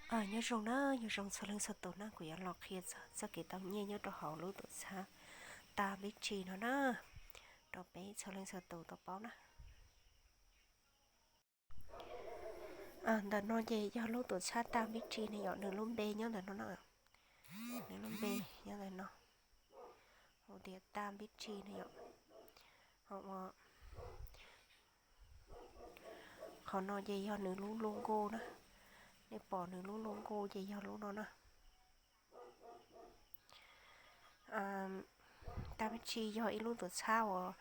Nyob zoo na, nyob zoo txhua leej txhua tus na, kuv yuav los qhia txog txoj kev tau nyiaj nyob rau hauv lub tuam txhab Taj Big Tree no na, rau peb txhua leej txhua tus tau paub na. Ntawm no ces yog lub tuam txhab Taj Big Tree ne yom, nws lub npe nyob ntawm no na, nws lub npe nyob ntawm no, hu tias Taj Big Tree ne yom. Qhov no ces yog nws lub logo na, nej pom nws lub logo ces yog lub no na. Taj Big Tree yog ib lub tuam txhab uas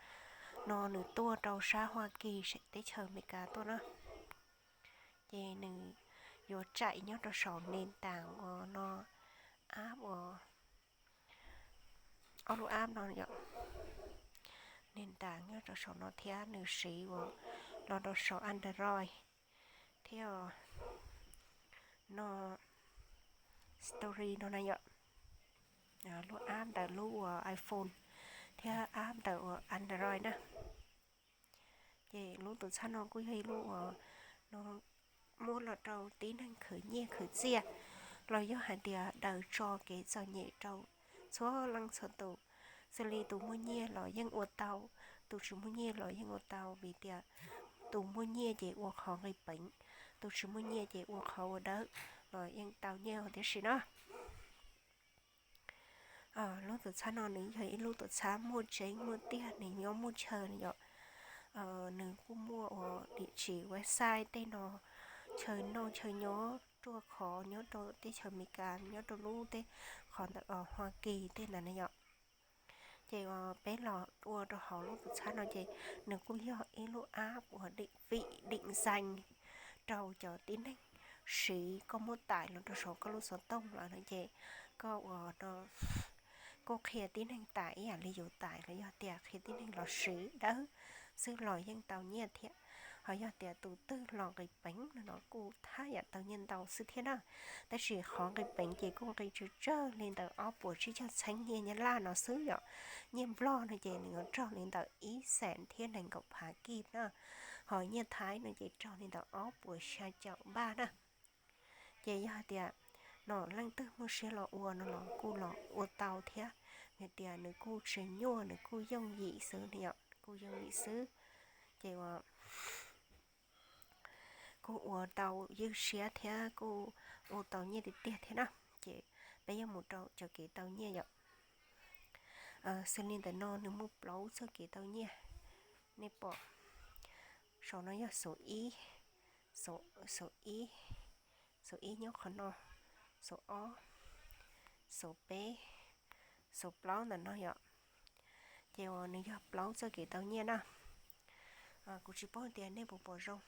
no nws tuaj rau sab Hoa Kỳ, teb chaws Amelikas tuaj na. Ces nws yuav tsaim nyob rau saum nền tảng uas no, app uas, ob lub app no yom, nền tảng nyob rau saum no thiab nws siv uas los rau saum Android thiab no Story no na yom, lub app ntawm lub uas iPhone thiab app ntawm uas Android na. Ces lub tuam txhab no kuj yog ib lub uas no muab los rau tib neeg khwv nyiaj khwv txiaj, los yog hais tias daws tso kev txom nyem rau txhua leej txhua tus. Xws li tus muaj nyiaj los yeej ua tau, tus tsis muaj nyiaj los yeej ua tau, vim tias tus muaj nyiaj ces ua qhov nqis peev, tus tsis muaj nyiaj ces ua qhov ua dawb los yeej tau nyiaj huv tib si na. Lub tuam txhab no nws yog ib lub tuam txhab muaj tseeb muaj tiag, nws nyob muaj chaw yom. Nws kuj muaj uas địa chỉ website tej no, chaw noj chaw nyob ruaj khov nyob rau teb chaws Amelikas, nyob rau lub teb, qhov ntawm Hoa Kỳ tej ntawd na yom. Ces peb los ua rau hauv lub tuam txhab no ces nws kuj yog ib lub app uas định vị định danh rau cov tib neeg siv, koj muab tải los rau saum koj lub xov tooj lawm no ces koj ua no kuj qhia tib neeg tải ib yam li yus tải los yog tias qhia tib neeg los siv dawb xwb los yeej tau nyiaj thiab. Ho yog tias tus twg los nqis peev no kuj thaj yam tau nyiaj ntau xwb thiab na. Tab sis qhov nqis peev ces kuj nqis tsawg tsawg li ntawm ob puas tsib caug txheeb nyiaj Nyab Laj no xwb yom. Nyiaj Nplog no ces nws yuav raug li ntawm ib xees thiab nees nkaum phav kib na. Ho nyiaj Thaib no ces raug li ntawm ob puas xya caum npaj na. Ces yog hais tias no leej twg muaj siab los ua no los kuj los ua tau thiab, vim tias nws kuj tsis nyuaj, nws kuj yooj yim xwb yom, kuj yooj yim xwb. Ces kuj ua tau ywj siab thiab kuj ua tau nyiaj tiag tiag thiab na. Ces peb yuav mus rau cov kev tau nyiaj yom. Xws li ntawm no nws muaj plaub txoj kev tau nyiaj. Nej pom saum no yog xuv ib, xuv ib, xuv ib nyob qhov no, xuv ob, xuv peb, xuv plaub ntawm no yom. Ces uas nws yog plaub txoj kev tau nyiaj na. Kuv tsis paub tias nej puas pom zoo.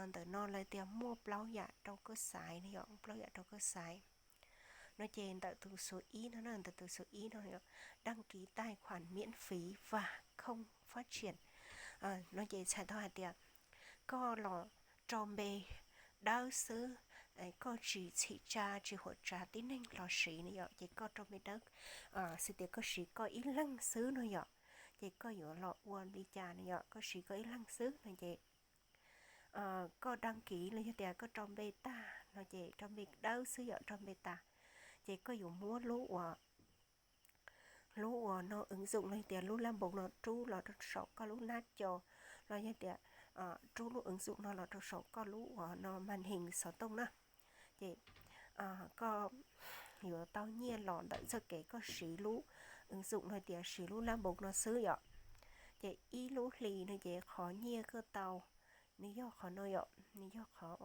Ntawm no lawv tias muaj plaub yam rau koj xaiv no yom, plaub yam rau koj xaiv. No ces ntawm tus xuv ib no, ntawm tus xuv ib no, đăng ký tài khoản miễn phí và không phát triển. No ces txhais tau hais tias koj los rau npe dawb xwb, koj tsis txhim tsa tsis huam tsav tib neeg los siv no yom, ces koj rau npe dawb, xws tias koj siv koj ib leeg xwb no yom, ces koj yuav los ua li cas no yom, koj siv koj ib leeg xwb no ces koj đăng ký los yog tias koj rau npe tag no ces rau npe dawb xwb yom, rau npe tas, ces koj yuav muab lub uas lub uas no ứng dụng los yog tias lub lab npoos no rub los rau saum koj lub nab co, los yog tias rub lub ứng dụng no los rau saum koj lub uas no màn hình xov tooj na. Ces koj yuav tau nyiaj los ntawm txoj kev koj siv lub ứng dụng no tias siv lub lab npoos no xwb yom. Ces ib lub hlis no ces qhov nyiaj koj tau, nws yog qhov no yom, nws yog qhov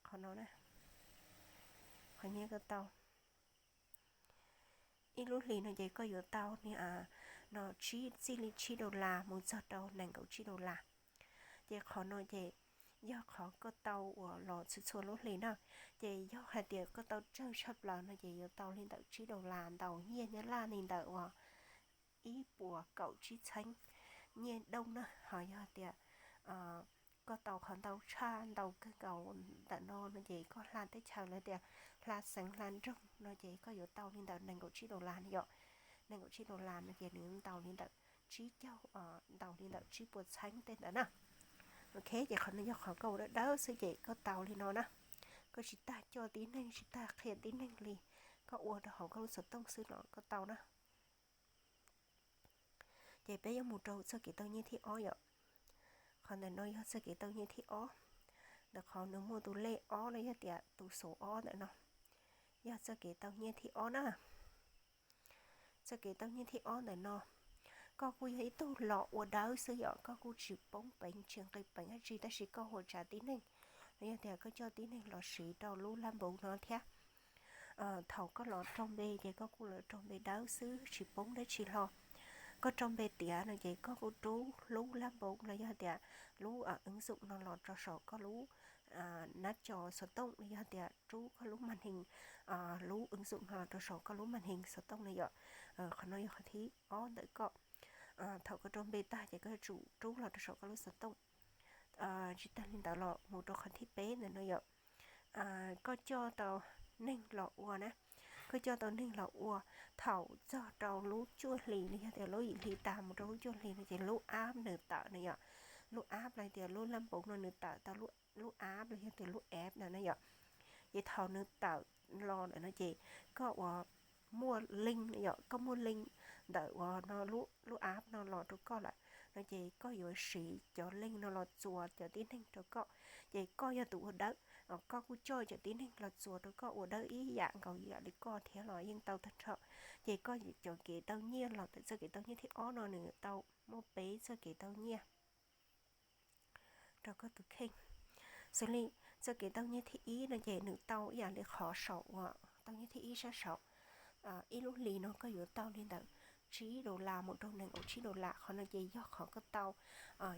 qhov no, qhov nyiaj koj tau ib lub hlis no ces koj yuav tau no txij li tsib dollar mus txog rau nees nkaum tsib dollar. Ces qhov no ces yog qhov koj tau uas los txhua txhua lub hlis na. Ces yog hais tias koj tau tsawg tshaj plaws no ces yuav tau li ntawm tsib dollar ntaus nyiaj Nyab Laj li ntawm uas ib puas kaum tsib txheeb nyiaj dooj na. Ho yog tias koj tau qhov ntau tshaj ntau kawg nkaus ntawm no no ces koj hla teb chaws los tias hla xeev hla nroog no ces koj yuav tau li ntawm nees nkaum tsib dollar no yom. Nees nkaum tsib dollar no ces nws ntaus li ntawm tsib caug, ntaus li ntawm tsib puas txheeb tej ntawd na. Ok, ces qhov no yog qhov koj ua dawb dawb xwb ces koj tau li no na. Koj tsis tas coj tib neeg, tsis tas qhia tib neeg li, koj ua rau hauv koj lub xov tooj xwb los koj tau na. Ces peb yuav mus rau txoj kev tau nyiaj thib ob yom. Qhov ntawm no yog txoj kev tau nyiaj thib ob, ntawm qhov nws muaj tus lej ob los yog tias tus xov ob ntawm no, yog txoj kev tau nyiaj thib ob na. Txoj kev tau nyiaj thib ob ntawm no, koj kuj yog ib tug los ua dawb xwb yom, koj kuj tsis poob peev tsis nqis peev dab tsi, tab sis koj ua tsav tib neeg los yog tias koj coj tib neeg los siv rau lub lab npoov no thiab. Thaum koj los raug npe ces koj kuj los raug npe dawb xwb tsis poob dab tsi hlo. Koj raug npe tiav no ces koj kuj rub lub lab npoov los yog tias lub ứng dụng no los rau saum koj lub nab co xov tooj los yog tias rub koj lub màn hình, lub ứng dụng no los rau saum koj lub màn hình xov tooj no yom. Qhov no yog qhov thib ob ntawm koj. Thaum koj raug npe tag ces koj yuav tsum rub los rau saum koj lub xov tooj. Tsis tas li ntawd los mus rau qhov thib peb ntawm no yom. Koj coj tau neeg los ua na, koj coj tau neeg los ua, thaum txog rau lub cuaj hlis los yog tias lub yim hlis tas mus rau lub cuaj hlis no ces lub app nws tawm no yom. Lub app los tias lub lab npoov no nws tawm tau lub app los yog tias lub app ntawd na yom. Ces thaum nws tawm los ntawm no ces koj uas muaj link no yom, koj muaj link ntawm uas no lub app no los rau koj lawm no ces koj yuav siv cov link no los txuas cov tib neeg rau koj. Ces koj yog tus ua dawb, koj kuj coj cov tib neeg los txuas rau koj ua dawb ib yam nkaus yam li koj thiab los yeej tau tag nrho. Ces koj cov kev tau nyiaj los ntawm txoj kev tau nyiaj thib ob no nws tau muaj peb txoj kev tau nyiaj rau koj tus kheej. Xws li txoj kev tau nyiaj thib ib no ces nws tau ib yam li qhov saum uas tau nyiaj thib ib sab saud. Ib lub hlis no koj yuav tau li ntawm tsib dollar mus rau nees nkaum tsib dollar. Qhov no ces yog qhov koj tau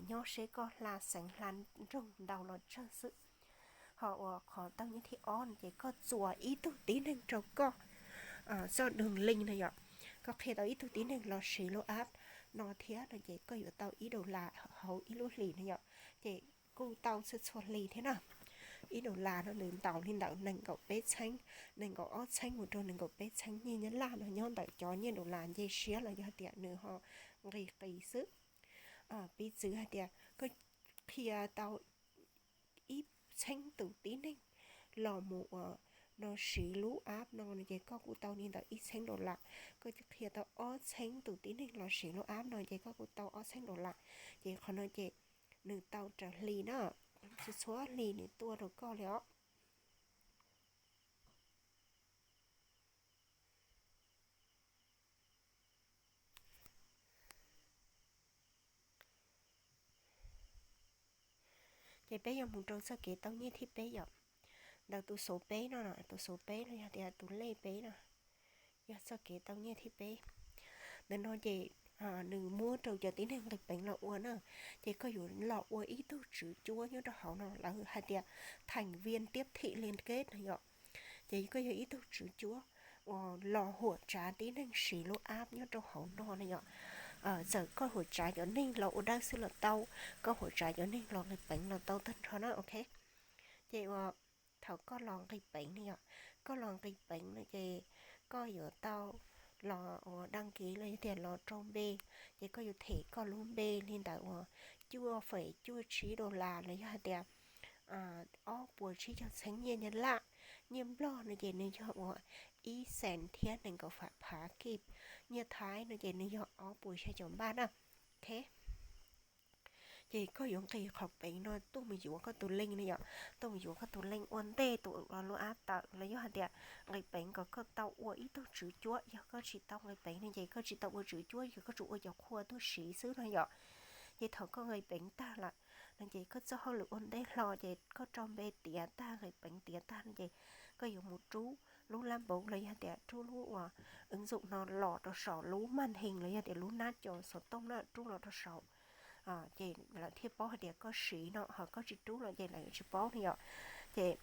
nyob seb koj hla xeev hla nroog ntau los tsawg xwb. Ho uas qhov tau nyiaj thib ob no ces koj txuas ib tug tib neeg rau koj txoj đường link no yom, koj qhia tau ib tug tib neeg los siv lub app no thiab no ces koj yuav tau ib dollar hauv ib lub hlis no yom. Ces kuj tau txhua txhua hlis thiab na. Ib dollar no nws ntaus li ntawm nees nkaum peb txheeb, nees nkaum ob txheeb mus rau nees nkaum peb txheeb nyiaj Nyab Laj no nyob ntawm cov nyiaj dollar nce siab los yog tias nws ho nqis qis xwb. Piv txwv hais tias koj qhia tau ib txheeb tus tib neeg los mus uas no siv lub app no no ces koj kuj tau li ntawm ib txheeb dollar. Koj qhia tau ob txheeb tus tib neeg los siv lub app no ces koj kuj tau ob txheeb dollar. Ces qhov no ces nws tau raws hli na, txhua txhua hli nws tuaj rau koj li os. Ces peb yuav mus rau txoj kev tau nyiaj thib peb yom. Ntawm tus xov peb no, tus xov peb no yog tias tus lej peb no, yog txoj kev tau nyiaj thib peb. Ntawm no ces nws muab rau cov tib neeg nqis peev los ua na. Ces koj yuav los ua ib tug tswv cuab nyob rau hauv no, lawv hais tias thành viên tiếp thị liên kết no yom. Ces koj yog ib tug tswv cuab uas los huam tsav tib neeg siv lub app nyob rau hauv no na yom. Txawm koj huam tsav cov neeg los ua dawb xwb los tau, koj huam tsav cov neeg los nqis peev los tau tag nrho na, ok. Ces uas thaum koj los nqis peev no yom, koj los nqis peev no ces koj yuav tau los uas đăng ký los yog tias los rau npe. Ces koj yuav them koj lub npe li ntawm uas cuaj feem cuaj tsib dollar los yog hais tias ob puas tsib caug txheeb nyiaj Nyab Laj. Nyiaj Nplog no ces nws yog uas ib xees thiab nees nkaum phav kib. Nyiaj Thaib no ces nws yog ob puas xya caum npaj na. Ok. Ces koj yuav nqis qhov peev no tuaj mus yuav koj tus link no yom, tuaj mus yuav koj tus link ua ntej tus lub app tawm los yog hais tias nqis peev kom koj tau ua ib tug tswv cuab. Yog koj tsis tau nqis peev no ces koj tsis tau ua tswv cuab, ces koj tsuas ua cov qhua tuaj siv xwb no yom. Ces thaum koj nqis peev tag lawm no ces koj txoj hauj lwm ua ntej hlo ces koj rau npe tiav tag, nqis peev tiav tag no ces koj yuav mus rub lub lab npoov los yog tias rub lub uas ứng dụng no los rau saum lub màn hình los yog tias lub nab co xov tooj na, rub los rau saum. Ces lawv thiaj paub hais tias koj siv no, ho koj tsis rub no ces lawv yuav tsis paub no yom. Ces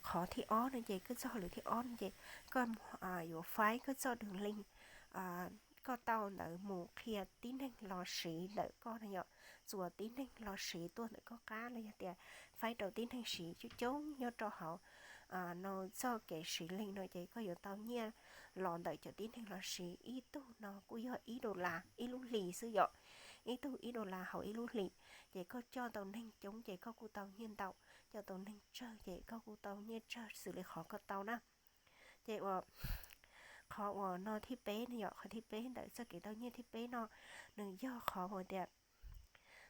qhov thib ob no ces koj txoj hauj lwm thib ob no ces koj yuav faib koj txoj đường link koj tau ntawd mus qhia tib neeg los siv ntawm koj no yom, txuas tib neeg los siv tuaj ntawm koj qab los yog tias faib rau tib neeg siv coob coob nyob rau hauv no txoj kev siv link no ces koj yuav tau nyiaj los ntawm cov tib neeg los siv. Ib tug no kuj yog ib dollar ib lub hlis xwb yom, ib tug ib dollar hauv ib lub hlis. Ces koj coj tau neeg coob ces koj kuj tau nyiaj ntau, coj tau neeg tsawg ces koj kuj tau nyiaj tsawg xws li qhov koj tau na. Ces uas qhov uas no thib peb no yom, qhov thib peb ntawm txoj kev tau nyiaj thib peb no, nws yog qhov uas tias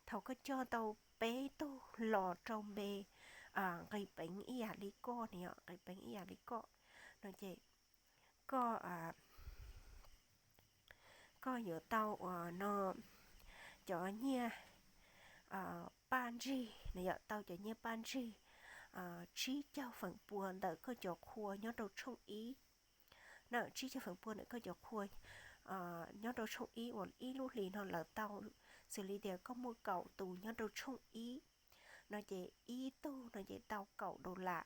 thaum koj coj tau peb tug los rau npe nqis peev ib yam li koj no yom, nqis peev ib yam li koj no ces koj koj yuav tau uas no cov nyiaj paj ntsig no yom, tau cov nyiaj paj ntsig tsib caug feem pua ntawm koj cov qhua nyob rau tshooj ib na, tsib caug feem pua ntawm koj cov qhua nyob rau tshooj ib uas ib lub hlis no lawv tau, xws li tias koj muaj kaum tus nyob rau tshooj ib no ces ib tug no ces tau kaum dollar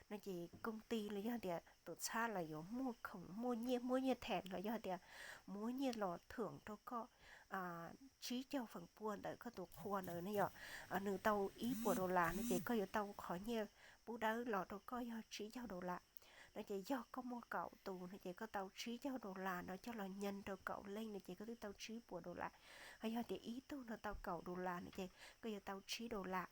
no ces koob ti los yog tias tuam txhab los yuav muaj khoom muaj nyiaj muab nyiaj them los yog tias muab nyiaj los thưởng rau koj tsib caug feem pua ntawm koj tus qhua ntawd ne yom. Nws tau ib puas dollar no ces koj yuav tau qhov nyiaj pub dawb los rau koj yog tsib caug dollar no ces yog koj muaj kaum tus no ces koj tau tsib caug dollar no coj los nyeem rau kaum leej no ces koj twb tau tsib puas dollar. Ho yog tias ib tug no tau kaum dollar no ces koj yuav tau tsib dollar.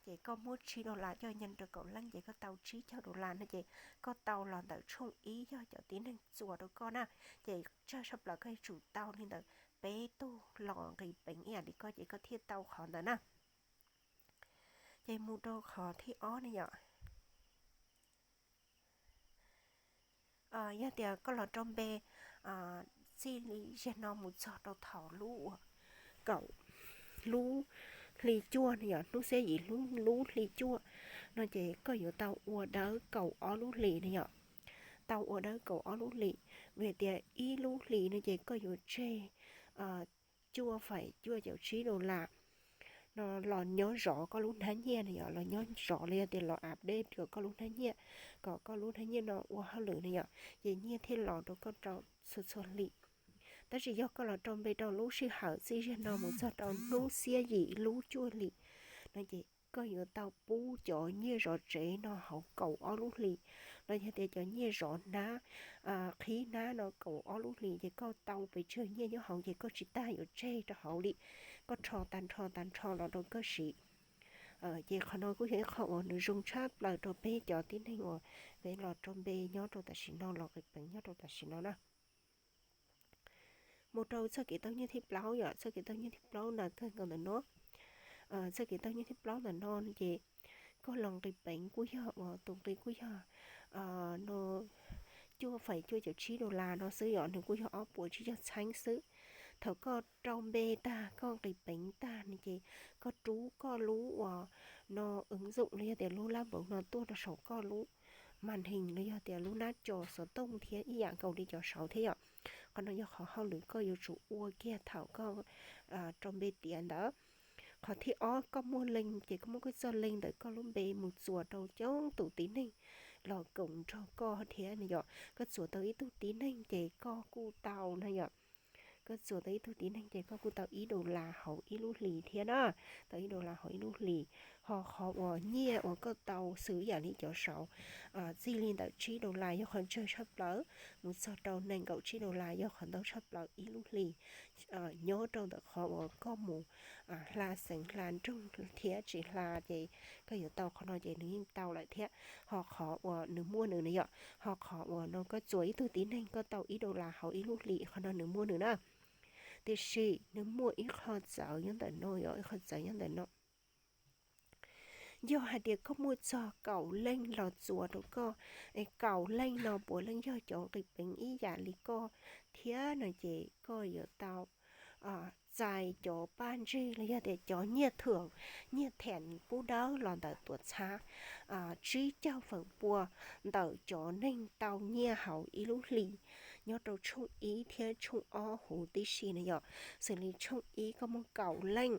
Ces koj muab tsib dollar coj nyeem rau kaum leej ces koj tau tsib caug dollar no ces koj tau los ntawm tshooj ib yog cov tib neeg txuas rau koj na. Ces tsawg tshaj plaws koj yuav tsum tau li ntawm peb tug los nqis peev ib yam li koj ces koj thiaj tau qhov ntawd na. Ces mus rau qhov thib ob ne yom. Yog tias koj los rau npe txij li zaum no mus txog rau thaum lub uas kaum lub hli cuaj no yom, hnub xiab yim lub hli cuaj no ces koj yuav tau ua dawb kaum ob lub hlis no yom. Tau ua dawb kaum ob lub hlis, vim tias ib lub hlis no ces koj yuav tseg cuaj faim cuaj caum tsib dollar no los nyob zov koj lub hnab nyiaj no yom, los nyob zov los yog tias los update kom koj lub hnab nyiaj, kom koj lub hnab nyiaj no ua hauj lwm no yom, ces nyiaj thiaj los rau koj rau txhua txhua hlis. Tab sis yog koj los rau npe rau lub sij hawm txij zaum no mus txog rau hnub xiab yim lub cuaj hlis no ces koj yuav tau pub cov nyiaj zov tsev no hauv kaum ob lub hlis, los yog tias cov nyiaj zov hnab, qhib hnab no kaum ob lub hlis ces koj tau pes tsawg nyiaj nyob hauv ces koj tsis tas yuav tseg rau hauv li, koj rho tag nrho tag nrho los rau koj siv. Ces qhov no kuj yog ib qho uas nws zoo tshaj plaws rau peb cov tib neeg uas peb los rau npe nyob rau tam sim no los nqis peev nyob rau tam sim no na. Mus rau txoj kev tau nyiaj thib plaub yom, txoj kev tau nyiaj thib plaub ntawd kawg nkaus ntawm no. Txoj kev tau nyiaj thib plaub ntawm no ces koj los nqis peev kuj yog uas tus nqi kuj yog no cuaj faim cuaj caum tsib dollar no xwb yom, nws kuj yog ob puas tsib caug txheeb xwb. Thaum koj rau npe tag koj nqis peev tag no ces koj rub koj lub uas no ứng dụng los yog tias lub lab npoov no tuaj rau saum koj lub màn hình los yog tias lub nab co xov tooj thiab ib yam nkaus li cov saud thiab yom. Qhov no yog qhov hauj lwm koj yuav tsum ua kiag thaum koj rau npe tiav ntawd. Qhov thib ob, koj muaj link ces koj muab koj txoj link ntawm koj lub npe mus txuas rau coob tus tib neeg los koom nrog koj thiab no yom. Koj txuas tau ib tug tib neeg ces koj kuj tau no yom. Koj txuas tau ib tug tib neeg ces koj kuj tau ib dollar hauv ib lub hlis thiab na, tau ib dollar hauv ib lub hlis. Ho qhov uas nyiaj uas koj tau xws ib yam li cov saud, txij li ntawm tsib dollar yog qhov tsawg tshaj plaws mus txog rau nees nkaum tsib dollar yog qhov ntau tshaj plaws ib lub hlis. Nyob rau ntawm qhov uas koj mus hla xeev hla nroog thiab tsis hla ces koj yuav tau qhov no ces nws yeej tau lawm thiab. Ho qhov uas nws muaj nws na yom, ho qhov uas no koj txuas ib tug tib neeg koj tau ib dollar hauv ib lub hlis, qhov no nws muaj nws na. Tiam sis nws muaj ib qho txawv nyob ntawm no yom, ib qho txawv nyob ntawm no. Yog hais tias koj muaj txog kaum leej los txuas rau koj, kaum leej no puav leej yog cov nqis peev ib yam li koj thiab no ces koj yuav tau txais cov paj ntsig los yog tias cov nyiaj thưởng, nyiaj them pub dawb los ntawm tuam txhab tsib caug feem pua ntawm cov neeg tau nyiaj hauv ib lub hlis nyob rau tshooj ib thiab tshooj ob huv tib si na yom. Xws li tshooj ib koj muaj kaum leej,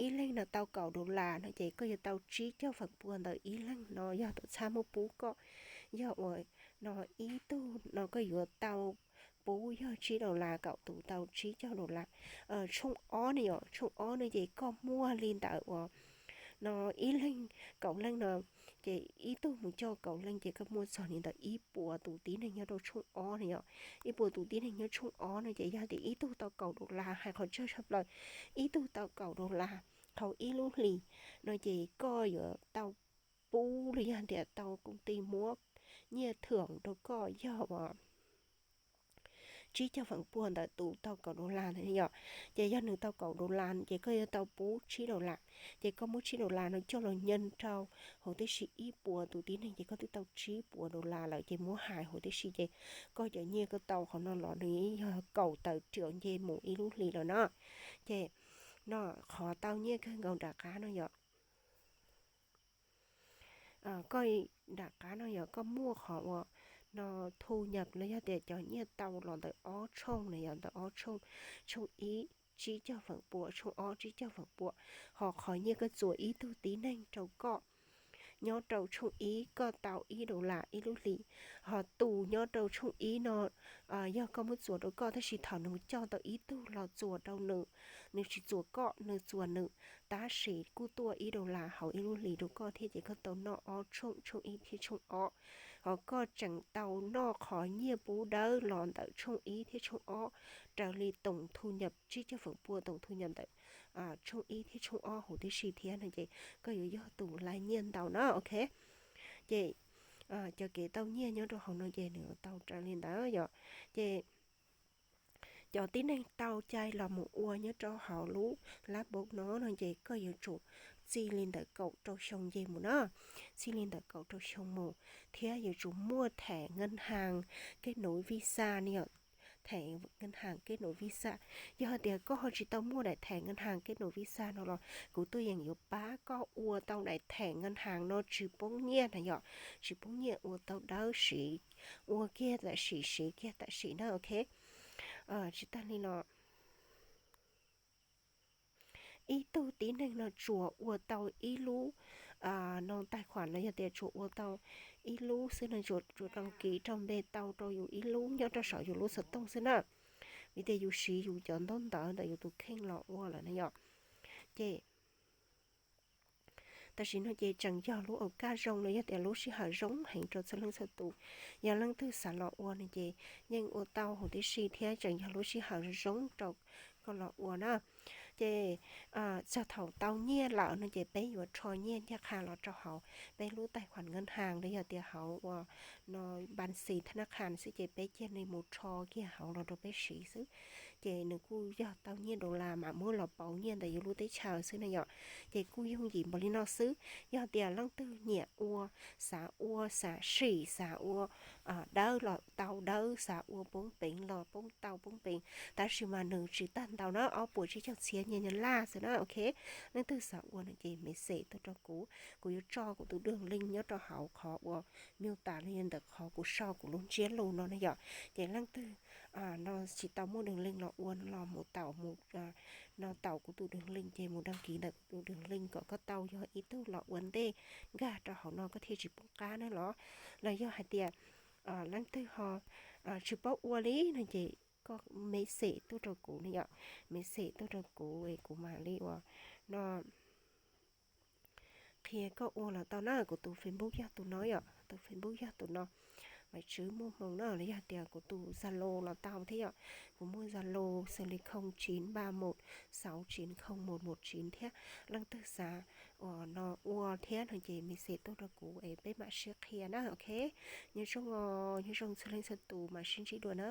ib leeg no tau kaum dollar no ces koj yuav tau tsib caug feem pua ntawm ib leeg no yog tuam txhab muab pub koj. Yog uas no ib tug no koj yuav tau pub yog tsib dollar, kaum tus tau tsib caug dollar. Tshooj ob ne yom, tshooj ob no ces koj muaj li ntawm uas no ib leeg, kaum leej no ces ib tug mus coj kaum leej ces koj muaj txog li ntawm ib puas tus tib neeg nyob rau tshooj ob ne yom. Ib puas tus tib neeg nyob tshooj ob no ces yog tias ib tug tau kaum dollar, hais qhov tsawg tshaj plaws, ib tug tau kaum dollar hauv ib lub hlis no ces koj yuav tau pub los yog tias tau công ty muab nyiaj thưởng rau koj yog uas tsib caug feem pua ntawm tus tau kaum dollar ntawd yom. Ces yog nws tau kaum dollar ces koj yuav tau pub tsib dollar. Ces koj muab tsib dollar no coj los nhân rau huv tib si ib puas tus tib neeg ces koj twb tau tsib puas dollar lawm. Ces muab hais huv tib si ces koj cov nyiaj koj tau qhov no los nws yog kaum tawm triệu nce mus ib lub hlis lawm na. Ces no qhov tau nyiaj kawg nkaus nram qab no yom, koj nram qab no yog koj muaj qhov uas no thu nhập los yog tias cov nyiaj tau los ntawm ob tshooj na yom, ntawm ob tshooj, tshooj ib tsib caug feem pua, tshooj ob tsib caug feem pua. Ho qhov nyiaj koj txuas ib tug tib neeg rau koj nyob rau tshooj ib koj tau ib dollar ib lub hlis. Ho tus nyob rau tshooj ib no yog koj muab txuas rau koj tab sis thaum nws coj tau ib tug los txuas rau nws, nws tsis txuas koj, nws txuas nws, tab sis kuj tuaj ib dollar hauv ib lub hlis rau koj thiab ces koj tau noj ob tshooj, tshooj ib thiab tshooj ob. Ho koj tseem tau noj qhov nyiaj pub dawb los ntawm tshooj ib thiab tshooj ob raws li tổng thu nhập tsib caug feem pua tổng thu nhập ntawm tshooj ib thiab tshooj ob huv tib si thiab no ces koj yuav yog tus laj nyiaj ntau na, ok. Ces cov kev tau nyiaj nyob rau hauv no ces nws tau raws li ntawd yom. Ces cov tib neeg tau cai los mus ua nyob rau hauv lub lab npob no no ces koj yuav tsum txij li ntawm kaum rau xyoo nce mus na, txij li ntawm kaum rau xyoo mus, thiab yuav tsum muaj thẻ ngân hàng kết nối Visa ne yom, thẻ ngân hàng kết nối Visa. Yog hais tias koj ho tsis tau muaj daim thẻ ngân hàng kết nối Visa no los kuv tuaj yeem yuav pab koj ua tau daim thẻ ngân hàng no tsis poob nyiaj na yom, tsis poob nyiaj, ua tau dawb siv, ua kiag tam sim siv kiag tam sim na, ok. Tsis tag li no, ib tug tib neeg no tsuas ua tau ib lub no tài khoản no yog tias tsuas ua tau ib lub xwb no, tsuas đăng ký rau npe tau rau yus ib lub nyob rau saum yus lub xov tooj xwb na, vim tias yus siv yus cov ntaub ntawv ntawm yus tus kheej los ua lawm na yom. Ces tam sim no ces tseem yog lub ua kaj zoo los yog tias lub sij hawm zoo heev rau txhua leej txhua tus. Yog leej twg xav los ua no ces yeej ua tau huv tib si thiab tseem yog lub sij hawm zoo rau koj los ua na. Ces txog thaum tau nyiaj lawm no ces peb yuav rho nyiaj ncaj qha los rau hauv peb lub tài khoản ngân hàng los yog tias hauv ua no bàn xì thab nab qhas xwb ces peb cia nws mus rho kiag hauv los rau peb siv xwb. Ces nws kuj yog tau nyiaj dollar mas muab los pauv nyiaj ntawm yus lub teb chaws xwb na yom. Ces kuj yooj yim npaum li no xwb. Yog tias leej twg nyiam ua, xav ua, xav sim, xav ua dawb los tau dawb, xav ua poob peev los poob tau poob peev, tab sis mas nws tsis tag ntau na, ob puas tsib caug txhiab nyiaj Nyab Laj xwb na, ok. Leej twg xav ua no ces message tuaj rau kuv, kuv yuav tso kuv tus đường link nyob rau hauv qhov ua mô tả los yog ntawm qhov kuv sau kuv lub ntsiab lus no na yom. Ces leej twg no tsis tau muaj đường link los ua no los mus taus mus no taus kuv tus đường link ces mus đăng ký ntawm kuv tus đường link kom koj tau yog ib tug los ua ntej nkag rau hauv no koj thiaj tsis poob qab na los. Los yog hais tias leej twg ho tsis paub ua li no ces koj message tuaj rau kuv ne yom, message tuaj rau kuv es kuv mam li ua no qhia koj ua los tau na. Kuv tus Facebook yog tus no yom, tus Facebook yog tus no, Maiv Tswv Muaj Hmoo na. Los yog tias kuv tus Zalo los tau thiab yom, kuv muaj Zalo xws li không chín ba một sáu chín không một một chín thiab. Leej twg xav ua no ua thiab no ces message tuaj rau kuv es peb mam sib qhia na, ok. Nyob zoo, nyob zoo txhua leej txhua tus, mam sib ntsib dua na.